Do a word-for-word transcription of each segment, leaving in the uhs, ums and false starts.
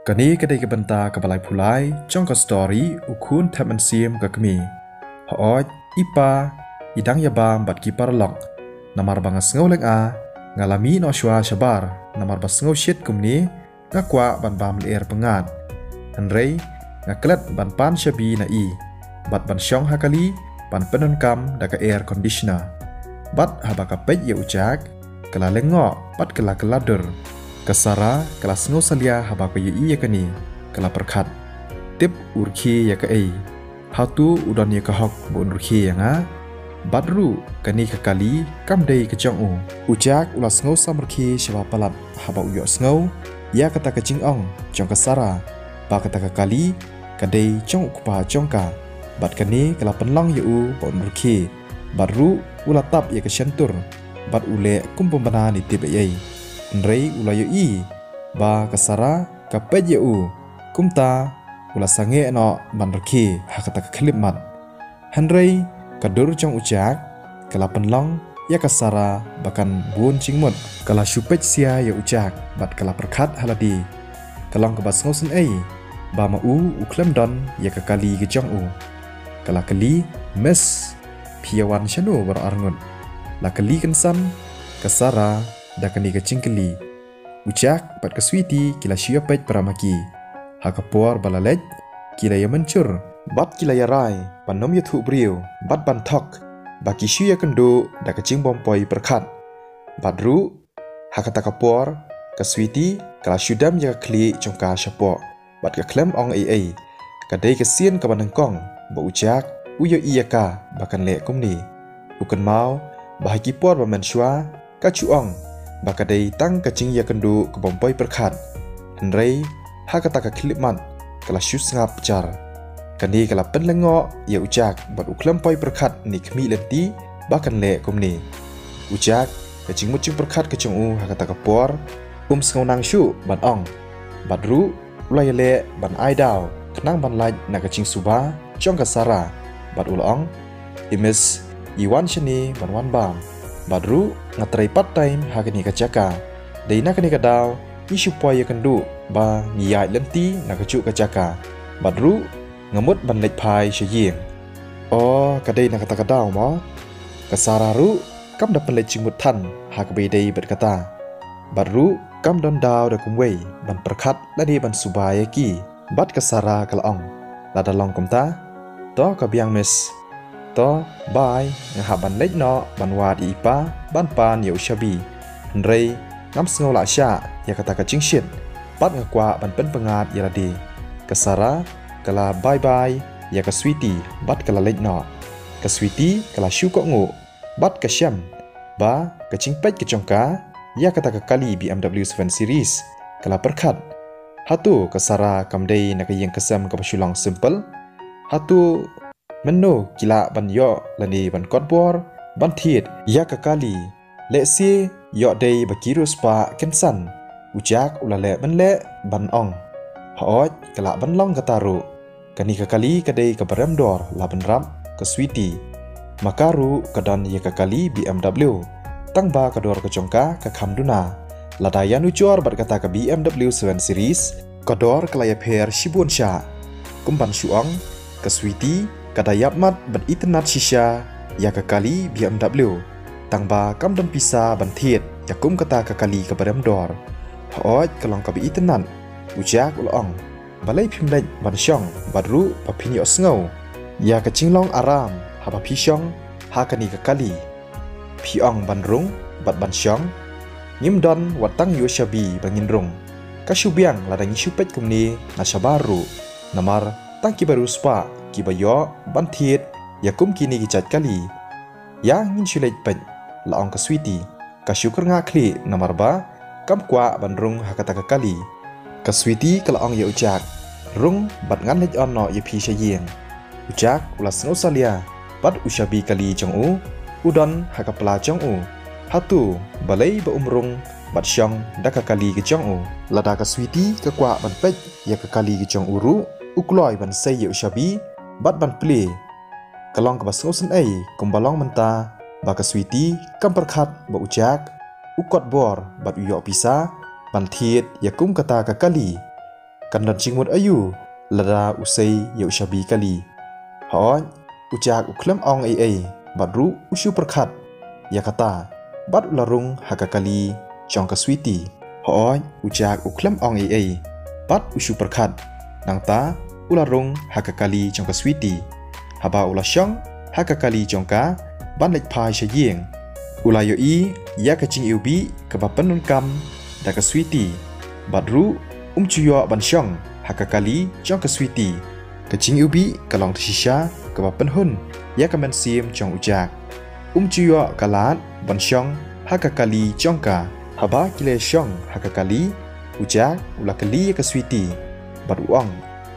Kane ka dei ka bynta kaba laiphew lai jong ka story U Khun Thep Mynsiem ka Kmie. Hooid, i pa, i dang ïa bam bad ki paralok. Namar ba nga sngew lynga, nga la mih noh shuwa shabar, namar ba sngew shit kumne, nga kwah ban bam lyer pyngngad. Hynrei, nga klet ban pan shabi na i, bad ban shong ha kali, ban pyndonkam da ka air conditioner. Bad haba ka peit ïa u Jack, ka la lyngngoh, bad ka la kylla dur. Ka Sara, ka la sngew salia haba ka ïohi ïa kane, ka la pyrkhat. Tip u rkhie ïa kaei. Hato u don ïa ka hok ba un rkhie ïa nga? Bad ruh, kane ka kali, kam dei ka jong u. U Jack u la sngew samrkhie shaba palat haba u ïohsngew ïa kata ka jingong jong ka Sara, ba kata ka kali, ka dei jong u kpa jong ka. Bad kane ka la pynlong ïa u ba un rkhie. Bad ruh u la tap ïa ka shyntur. Bad u leh kum pynbna ne tip ei ei. Hynrei u la ïohi ba ka Sara ka peit ïa u. Kumta u la sangeh noh ban rkhie ha kata ka khyllipmat. Hynrei ka dur jong u Jack ka la pynlong ïa ka Sara ba kan bun jingmut. Ka la shu peit sia ïa u Jack bad ka la pyrkhat ha lade. Ka long kaba sngewsynei ba ma u u khlem don ïa ka kali ka jong u. Ka la kylli, "Miss, phi ïa wan shano baroh arngut?" La kylli kynsan ka Sara da kane ka jingkylli. U Jack bad ka Sweety ki la shu ïa peit para ma ki. Ha ka por ba la leit, ki la ïa mynjur bad ki la ïa rai ban ym ïathuh briew bad ban thok ba ki shu ïa kynduh da ka jingbym poi pyrkhat. Bad ruh, ha kata ka por, ka Sweety ka la shu dem ïa ka khlieh jong ka shapoh. Bad ka khlem ong ei ei. Ka dei ka sien kaba nyngkong ba u Jack u ïohi ïa ka ba kan leh kumne. U kynmaw ba ha ki por ba mynshuwa ka ju ong ba ka dei tang ka jingïakynduh kabym poi pyrkhat. Hynrei ha kata ka khyllipmat ka la shu sngap jar. Kane ka la pynlyngngoh ïa u Jack bad u khlem poi pyrkhat ne khmih lynti ba kan leh kumne. U Jack, ka jingmut jingpyrkhat ka jong u ha kata ka por, um sngew nang shuh ban ong. Bad ruh u la ïaleh ban ai daw khnang ban lait na ka jingsuba jong ka Sara. Bad u la ong, "Hi miss, i wan shane ban wan bam. Bad ruh nga trei part time ha kane ka jaka. Dei na kane ka daw ngi shu poi ïakynduh ba ngi ïaid lynti na kajuh ka jaka. Bad ruh nga mut ban leit phai sha ïing." "O, ka dei na kata ka daw mo?" Ka Sara ruh kam da pynleit jingmut than ha kaba ïadei bad kata. Bad ruh kam don daw da kumwei ban pyrkhat lane ban suba ïa ki. Bad ka Sara ka la ong, "Lada long kumta, to ka biang miss. To, bye, nga hap ban leit noh ban wad ïa i pa ban pan ïa u shabi. Hynrei ngam sngew lah shah ïa kata ka jingshit. Bad nga kwah ban pynpyngngad ïa lade." Ka Sara ka la bye bye ïa ka Sweety bad ka la leit noh. Ka Sweety ka la shu kohnguh bad ka shem ba ka jingpeit ka jong ka ïa kata ka kali B M W seven Series ka la pyrkhat. Hato ka Sara kam dei na ka ïing ka sem kaba shu long simple? Hato mynno ki lah ban ïoh lane ban kot bor ban thied ïa ka kali? Lehse ïoh dei ba ki riewspah kynsan. U Jack u la leh ban leh ban ong, "Hooid, ka lah ban long kata ruh. Kane ka kali ka dei kaba rem dor la bynrap, ka Sweety. Ma ka ruh ka don ïa ka kali B M W. Tang ba ka dor ka jong ka ka kham duna. Lada ïanujor bad kata ka B M W seven Series, ka dor ka la ïapher shibun shah." Kum ban shu ong, ka Sweety ka da ïapmat bad itynnad shisha ïa ka kali B M W. Tang ba kam don pisa ban thied ïa kum kata ka kali kaba rem dor. "Hooid, ka long kaba itynnad," u Jack u la ong. "Balei phim leit ban shong bad ruh ba phin ïohsngew ïa ka jinglong aram haba phi shong ha kane ka kali? Phi ong ban rung bad ban shong. Ngim don wat tang ïa u shabi ba ngin rung. Ka shu biang lada ngi shu peit kumne na shabar ruh. Namar tang kiba riewspah kiba ïoh ban thied ïa kum kine ki jait kali. Ïa ngin shu leit peit," la ong ka Sweety. "Ka shu kyrngah khlieh namar ba kam kwah ban rung ha kata ka kali." Ka Sweety ka la ong ïa u Jack, "Rung bad ngan leit on noh ïa phi sha ïing." U Jack u la sngew salia bad u shabi kali jong u u don ha ka pla jong u. Hato balei ba um rung bad shong da ka kali ka jong u? Lada ka Sweety ka kwah ban peit ïa ka kali ka jong u ruh, u kloi ban sei ïa u shabi bad ban plie. Ka long kaba sngewsynei kumba long mynta ba ka Sweety kam pyrkhat ba u Jack u kot bor bad u ïoh pisa ban thied ïa kum kata ka kali. Kan don jingmut aïu lada u sei ïa u shabi kali? Hooid, u Jack u khlem ong ei ei, bad ruh u shu pyrkhat ïa kata, bad u la rung ha ka kali jong ka Sweety. Hooid, u Jack u khlem ong ei ei, bad u shu pyrkhat. Nangta u la rung ha ka kali jong ka Sweety. Haba u la shong ha ka kali jong ka ban leit phai sha ïing, u la ïohi ïa ka jingiwbih kaba pyndonkam da ka Sweety. Bad ruh um ju ïoh ban shong ha ka kali jong ka Sweety. Ka jingiwbih ka long da shisha kaba pynhun ïa ka mynsiem jong u Jack. Um ju ïoh ka lad ban shong ha ka kali jong ka. Haba ki la shong ha ka kali, u Jack u la kylli ïa ka Sweety, bad u ong,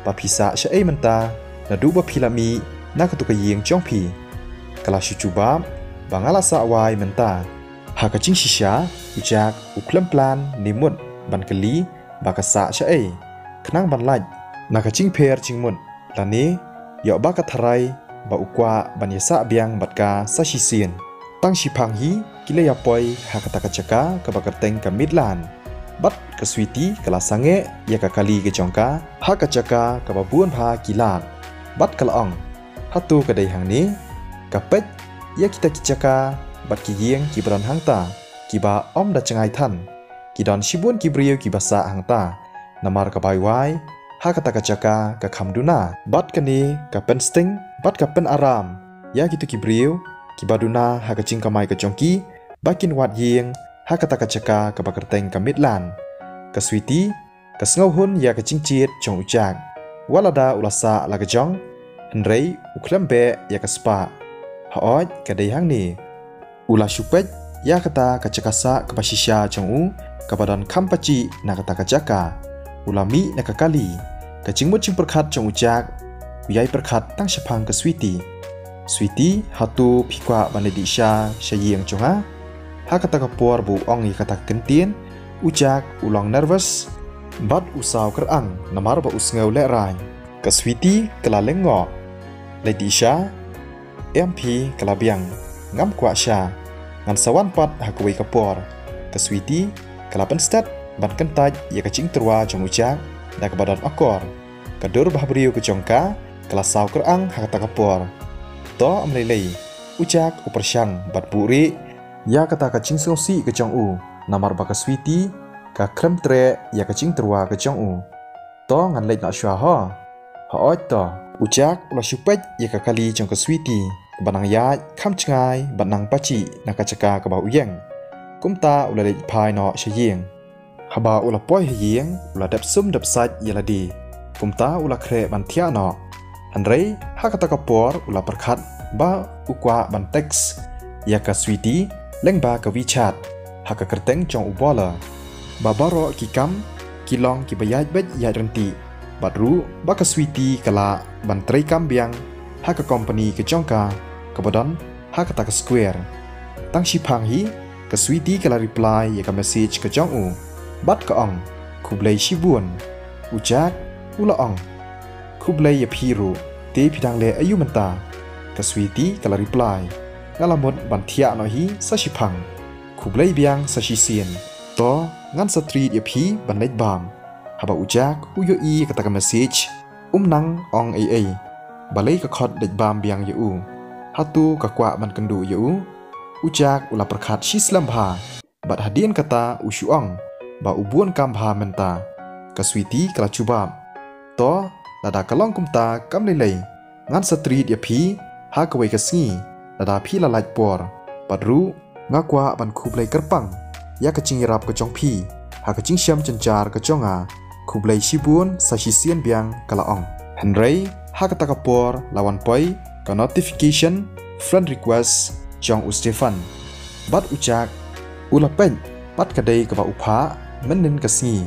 ba phi sah shaei mynta, naduh ba phi la mih na katu ka ïing jong phi? Ka la shu jubab ba nga la sah wai mynta. Ha ka jingshisha, u Jack u khlem plan ne mut ban kylli ba ka sah shaei, khnang ban lait na ka jingpher jingmut, lane ïoh ba ka tharai ba u kwah ban ïasah biang bad ka sa shisien. Tang shiphang hi ki la ïa poi ha kata ka jaka kaba kyrteng ka Midland. Bad ka Sweety ka la sangeh ïa ka kali ka jong ka ha ka jaka kaba bun bha ki lad. Bad ka la ong, hato ka dei hangne? Ka peit ïa kita ki jaka bad ki ïing kiba don hangta, kiba ym da jngai than. Ki don shibun ki briew kiba sah hangta, namar ka bai wai ha kata ka jaka ka kham duna. Bad kane ka pynsting bad ka pynaram ïa kito ki briew kiba duna ha ka jingkamai ka jong ki ba kin wad ïing ha kata ka jaka kaba kyrteng ka Midland. Ka Sweety ka sngewhun ïa ka jingjied jong u Jack. Wat lada u la sah la ka jong, hynrei u khlem beh ïa ka spah. Hooid, ka dei hangne. U la shu peit ïa kata ka jaka sah kaba shisha jong u, kaba don kham pajih na kata ka jaka. U la mih na ka kali. Ka jingmut jingpyrkhat jong u Jack u ïai pyrkhat tang shaphang ka Sweety. Sweety, hato phi kwah ban leit dih sha sha ïing jong nga? Ha kata ka por ba u ong ïa kata ka kyntien, u Jack u long nervous bad u saw kyrang namar ba u sngew lehrain. Ka Sweety ka la lyngngoh. Leit dih sha? Em phi, ka la biang. Ngam kwah sha. Ngan sa wan pat ha kawei ka por. Ka Sweety ka la pynstet ban kyntait ïa ka jingtyrwa jong u Jack da kaba don akor. Ka dur bhabriew ka jong ka ka la saw kyrang ha kata ka por. To ym lei lei, u Jack u pyrshang bad buhrieh ïa kata ka jingsngewsih ka jong u, namar ba ka Sweety ka khlem treh ïa ka jingtyrwa ka jong u. To ngan leit noh shuwa ho. Hooid to. U Jack u la shu peit ïa ka kali jong ka Sweety kaba nang ïaid kham jngai bad nang pajih na ka jaka kaba u ïeng. Kumta u la leit phai noh sha ïing. Haba u la poi ha ïing, u la dep sum dep sait ïa lade. Kumta u la khreh ban thiah noh. Hynrei ha kata ka por u la pyrkhat ba u kwah ban text ïa ka Sweety lyngba ka WeChat ha ka kyrteng jong u Bowler. Ba baroh ki kam ki long kiba ïaid beit ïaid ryntih. Bad ruh ba ka Sweety ka lah ban trei kam biang ha ka company ka jong ka kaba don ha kata ka square. Tang shiphang hi ka Sweety ka la reply ïa ka message ka jong u bad ka ong, khublei shibun. U Jack u la ong, khublei ïa phi ruh, te phi dang leh aïu mynta? Ka Sweety ka la reply, nga la mut ban thiah noh hi sa shiphang. Khublei biang sa shisien. To ngan sa treat ïa phi ban leit bam. Haba u Jack u ïohi kata ka message, um nang ong ei ei. Balei ka khot leit bam biang ïa u? Hato ka kwah ban kynduh ïa u? U Jack u la pyrkhat shi slem bha. Bad hadien kata u shu ong ba u bun kam bha mynta. Ka Sweety ka la jubab, to lada ka long kumta kam lei lei, ngan sa treat ïa phi ha kawei ka sngi lada phi la lait por. Bad ruh nga kwah ban khublei kyrpang ïa ka jingïarap ka jong phi ha ka jingshem jynjar ka jong nga. Khublei shibun sa shisien biang, ka la ong. Hynrei ha kata ka por la wan poi ka notification friend request jong u Stefan. Bad u Jack u la peit bad ka dei kaba u phah mynnin ka sngi.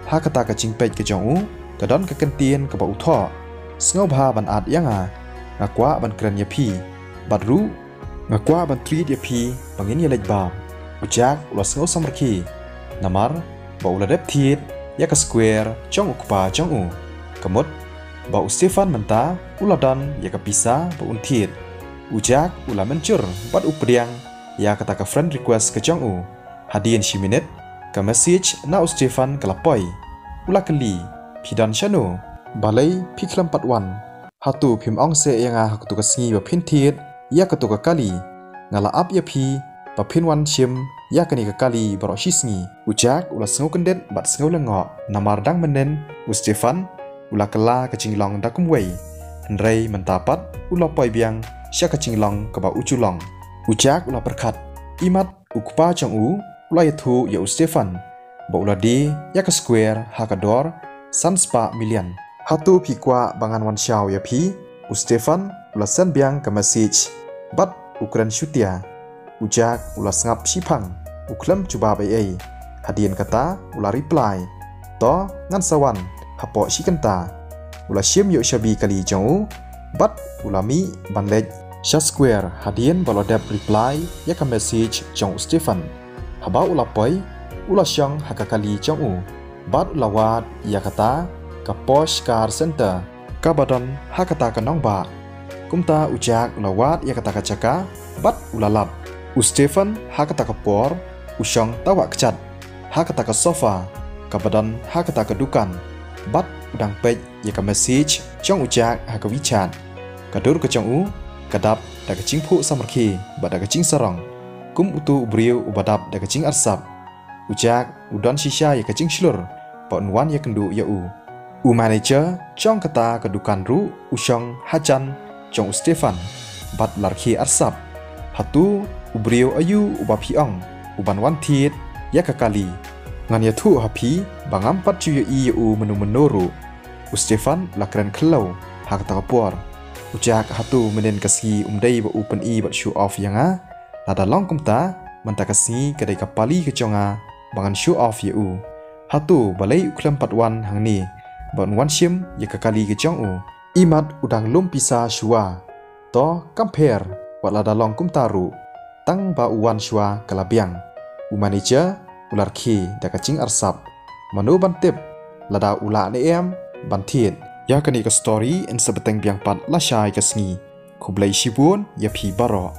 Ha kata ka jingpeit ka jong u ka don ka kyntien kaba u thoh, sngewbha ban add ïa nga. Nga kwah ban kren ïa phi. Bad ruh nga kwah ban treat ïa phi ba ngin ïa leit bam. U Jack u la sngew samrkhie namar ba u la dep thied ïa ka square jong u kpa jong u. Ka mut ba u Stefan mynta u la don ïa ka pisa ba un thied. U Jack u la mynjur bad u pdiang ïa kata ka friend request ka jong u. Hadien shi minit ka message na u Stefan ka la poi. U la kylli, Phi don shano? Balei phi khlem pat wan? Hato phim ong seh ïa nga ha katu ka sngi ba phin thied ïa katu ka kali? Nga la ap ïa phi ba phin wan shim ïa kane ka kali baroh shi sngi. U Jack u la sngew kyndit bad sngew lyngngoh namar dang mynnin u Stefan u la kylla ka jinglong da kumwei. Hynrei mynta pat u la poi biang sha ka jinglong kaba u ju long. U Jack u la pyrkhat, imat u kpa jong u u la ïathuh ïa u Stefan ba u la die ïa ka square ha ka dor san spah million. Hato phi kwah ba ngan wan shaw ïa phi? U Stefan u la send biang ka message bad u kren shutia. U Jack u la sngap shiphang, u khlem jubab ei ei. Hadien kata u la reply, to ngan sa wan hapoh shi kynta. U la shim ïa u shabi kali jong u bad u la mih ban leit sha square hadien ba u la dep reply ïa ka message jong u Stefan. Haba u la poi u la shong ha ka kali jong u bad u la wad ïa kata ka Porsche Car Center kaba don ha kata ka nongbah. Kumta u Jack u la wad ïa kata ka jaka bad u la lap. U Stefan ha kata ka por u shong tawah kjat ha kata ka sofa kaba don ha kata ka dukan bad u dang peit ïa ka message jong u Jack ha ka WeChat. Ka dur ka jong u ka dap da ka jingphuh samrkhie bad da ka jingsarong kum uto u briew uba dap da ka jingarsap. U Jack u don shisha ïa ka jingshlur ba un wan ïakynduh ïa u. U manager jong kata ka dukan ruh u shong hajan jong u Stefan bad la rkhie arsap. Hato u briew aïu uba phi ong u ban wan thied ïa ka kali? Ngan ïathuh ha phi ba ngam pat ju ïohi ïa u mynno mynno ruh. U Stefan u la kren khlem ha kata ka por. U Jack, hato mynhynnin ka sngi um dei ba u pyni bad show off ïa nga? Lada long kumta mynta ka sngi ka dei ka pali ka jong nga ba ngan show off ïa u. Hato balei u khlem pat wan hangne ba un wan shim ïa ka kali ka jong u? Imat u dang lum pisa shuwa. To kam pher wat lada long kumta ruh, tang ba u wan shuwa ka la biang. U manager u la rkhie da ka jingarsap. Mano ban tip lada u lah ne em ban thied? Ïa kane ka story yn sa bteng biang pat lashai ka sngi. Khublei shibun ïa phi baroh.